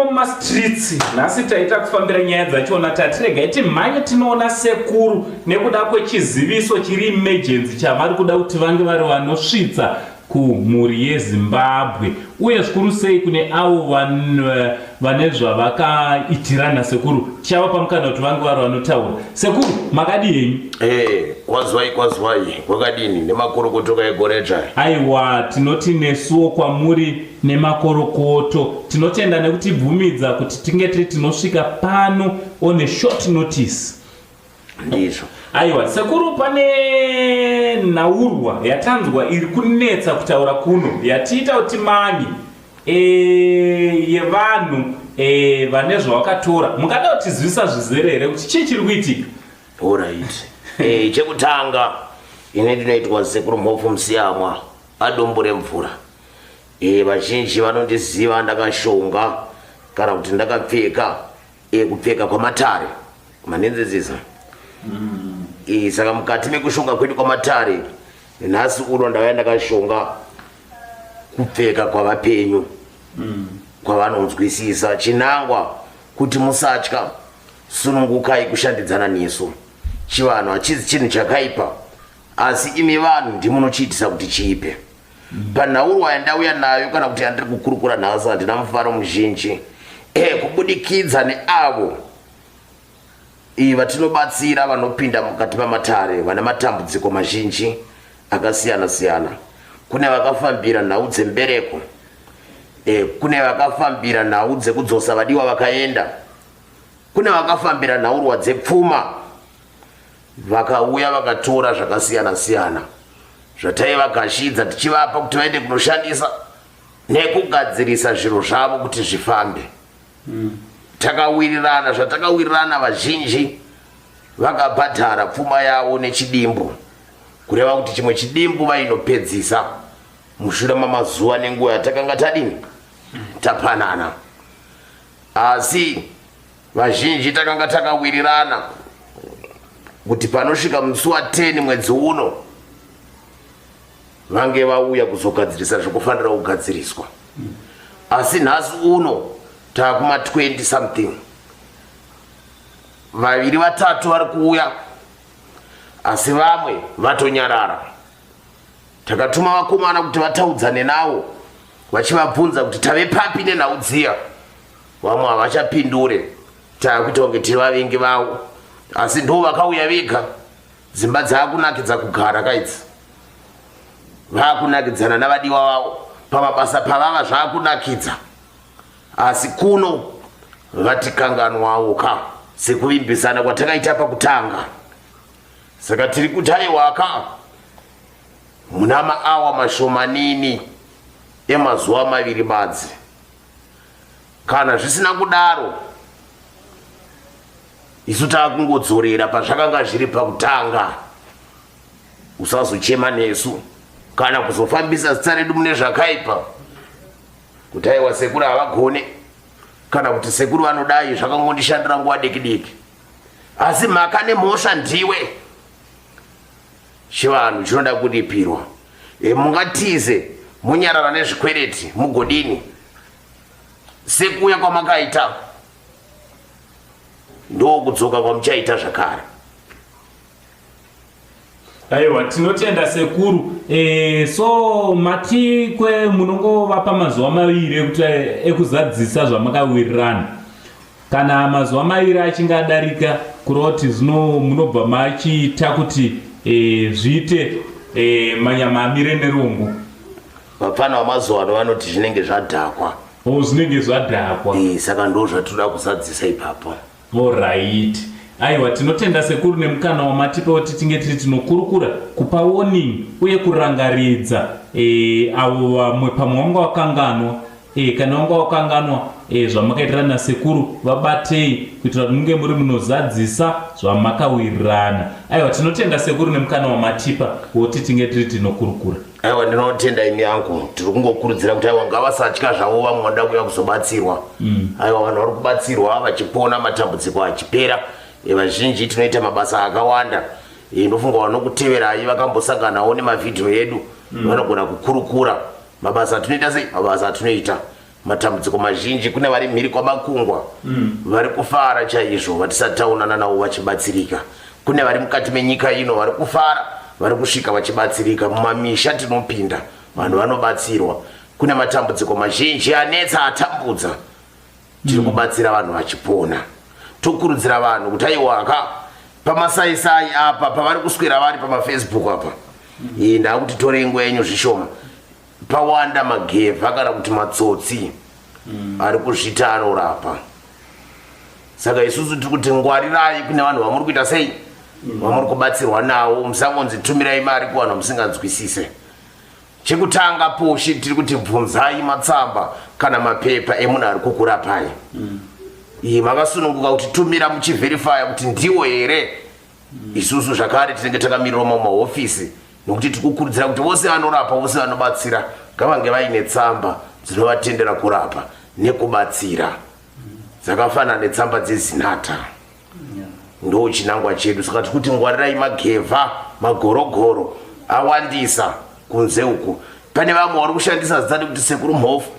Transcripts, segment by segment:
Mumastreets nhasi taita kufambira nyaya dzachona. Tatiregai timhanye tinoona sekuru nekuda kwechiziviso chiri emergency chavari kuda kuti vange vari vanosvitsa kumhuri yeZimbabwe, uye zvikuru sei kune avo vane zvavakaitirana. Sekuru, tichavapa mukana kuti vange vari vanotaura. Sekuru, makadi henyu? Kwazwai, kwazwai, kwakadini nemakorokoto kaegoredzva? Aiwa, tinoti nesuwo kwamuri nemakorokoto. Tinotenda nekutibvumidza kuti tinge tiri tinosvika pano on a short notice. Ndizvo. Aiwa sekuru, pane nhaurwa yatanzwa iri kunetsa kutaura kuno, yatiita kuti manye yevanhu vane zvavakatora. Mungada kutizivisa zvizere here kuti chii chiri kuitika? Alright. Chekutanga, ini ndinoitwa Sekuru Mhofu Musiyamwa adombo remvura. Vazhinji vanondiziva ndakashonga kana kuti ndakapfeka kupfeka kwamatare manenzedzisa. Saka mukati mekushonga kwedu kwamatare, nhasi uno ndauya ndakashonga kupfeka kwavapenyu kwavanonzwisisa. Chinangwa kuti musatya, sunungukai kushandidzana nesu. Chivanhu hachizi chinhu chakaipa, asi imi vanhu ndimunochiitisa kuti chiipe. Panhaurwa yandauya nayo kana kuti yandiri kukurukura nhasi, handina mufaro muzhinji kubudikidza neavo vatinobatsira vanopinda mukati mamatare vane matambudziko mazhinji akasiyana siyana. Kune vakafambira nhau dzembereko, kune vakafambira nhau dzekudzosa vadiwa vakaenda, kune vakafambira nhaurwa dzepfuma, vakauya vakatora zvakasiyana siyana zvataivagashidza tichivapa kuti vaende kunoshandisa nekugadzirisa zviro zvavo kuti zvifambe. Takawirirana zvatakawirirana, vazhinji vakabhadhara pfuma yavo nechidimbu, kureva kuti chimwe chidimbu vainopedzisa mushure mamazuva nenguva yatakanga tadini tapanana. Asi vazhinji takanga takawirirana kuti panosvika musi wa10 mwedzi uno vange vauya kuzogadzirisa zvekufanira kugadziriswa. Asi nhasi uno taakuma 20 something, vaviri vatatu vari kuuya, asi vamwe vatonyarara. Takatuma vakomana kuti vataudzane navo vachivabvunza kuti tave papi nenhau dziya. Vamwe havachapindure, taakuita kunge tiri vavengi vavo, asi ndo vakauya vega. Dzimba dzaakunakidza kugara kaidzi, vaakunakidzana navadiwa vavo pamabasa pavava, zvaakunakidza, asi kuno vatikanganwawo ka sekuvimbisana kwatakaita pakutanga. Saka tiri kuti aiwaka, muna maawa mashomanini emazuva 2 badzi. Kana zvisina kudaro, isu taakungodzorera pazvakanga zviri pakutanga. Usazochema nesu kana kuzofambisa zita redu mune zvakaipa kuti aiwa, sekuru havagone, kana kuti sekuru vanodai, zvakangondishandira nguva diki diki, asi mhaka nemhosva ndiwe. Chivanhu chinoda kuripirwa. Mungatize munyarara nezvikwereti mugodini? Sekuuya kwamakaita ndokudzoka kwamuchaita zvakare. Aiwa, tinotenda sekuru. So mati kwe munongovapa mazuva 2 ekuti ekuzadzisa zvamakawirirana. Kana mazuva 2 achinge adarika, kureva kuti zvino munobva machiita kuti zviite manyama amire nerongo. Vapfana vamazuva ano vanoti zvinenge zvadhakwa. O, zvinenge zvadhakwa. Saka ndo zvatinoda kuzadzisa ipapo. Alright, aiwa, tinotenda sekuru nemukana wamatipa kuti tinge tiri tinokurukura, kupa warning uye kurangaridza avo vamwe pamwe vanga vakanganwa. Kana vanga vakanganwa zvamakaitirana nasekuru, vabatei kuitira kuti munge muri munozadzisa zvamakawirirana. Aiwa, tinotenda sekuru nemukana wamatipa woti tinge tiri tinokurukura. Aiwa, ndinotenda imi yangu. Tiri kungokurudzira kuti aiwa, ngavasatya zvavo vamwe vanoda kuuya kuzobatsirwa. Aiwa, vanhu vari kubatsirwa vachipona, matambudziko achipera. Vazhinji tinoita mabasa akawanda. Ndofunga vanokuteverai vakambosanganawo nemavhidhiyo edu vanogona kukurukura mabasa atinoita sei, mabasa atinoita. Matambudziko mazhinji kune vari mhiri kwamakungwa vari kufara chaizvo vatisati taonana navo vachibatsirika. Kune vari mukati menyika ino vari kufara vari kusvika vachibatsirika. Mumamisha tinopinda vanhu vanobatsirwa. Kune matambudziko mazhinji anetsa atambudza tiri kubatsira vanhu vachipona. Tokurudzira vanhu kuti aiwaka pamasaisai apa pavari kuswera vari pamafacebook apa iyi ndakuti torei nguva yenyu zvishoma. Pawanda magevha kana kuti matsotsi ari kuzvita anorapa. Saka isusu tiri kuti ngwarirai kune vanhu vamuri kuita sei vamuri kubatsirwa navo, musangonzi tumirai mari kuvanhu vamusinganzwisise. Chekutanga poshi tiri kuti bvunzai matsamba kana mapepa emunhu ari kukurapai. Iyi makasununguka kuti tumira muchiverifya kuti ndiwo here. Isusu zvakare tinenge takamirira mumahofisi nokuti tiri kukurudzira kuti vose vanorapa vose vanobatsira ngavange vaine tsamba dzinovatendera kurapa nekubatsira dzakafanana netsamba dzezinata. Ndo chinangwa chedu. Saka tiri kuti ngwarirai magevha magorogoro awandisa kunze uku. Pane vamwe vari kushandisa zita rekuti Sekuru Mhofu,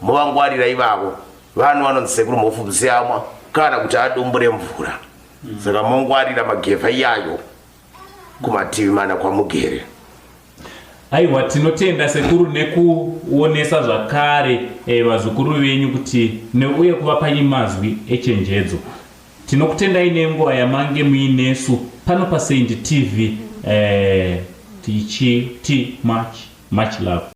movangwarira ivavo. Vanhu vanonzi Sekuru Mhofu Musiyamwa kana kuti adumbu remvura. Saka mongwarira magevha iyayo kumativi mana kwamugere. Aiwa, tinotenda sekuru nekuonesa zvakare vazukuru venyu kuti neuye kuvapa imazwi echenjedzo. Tinokutendai nenguva yamange muinesu pano paSaint TV tichiti much much love.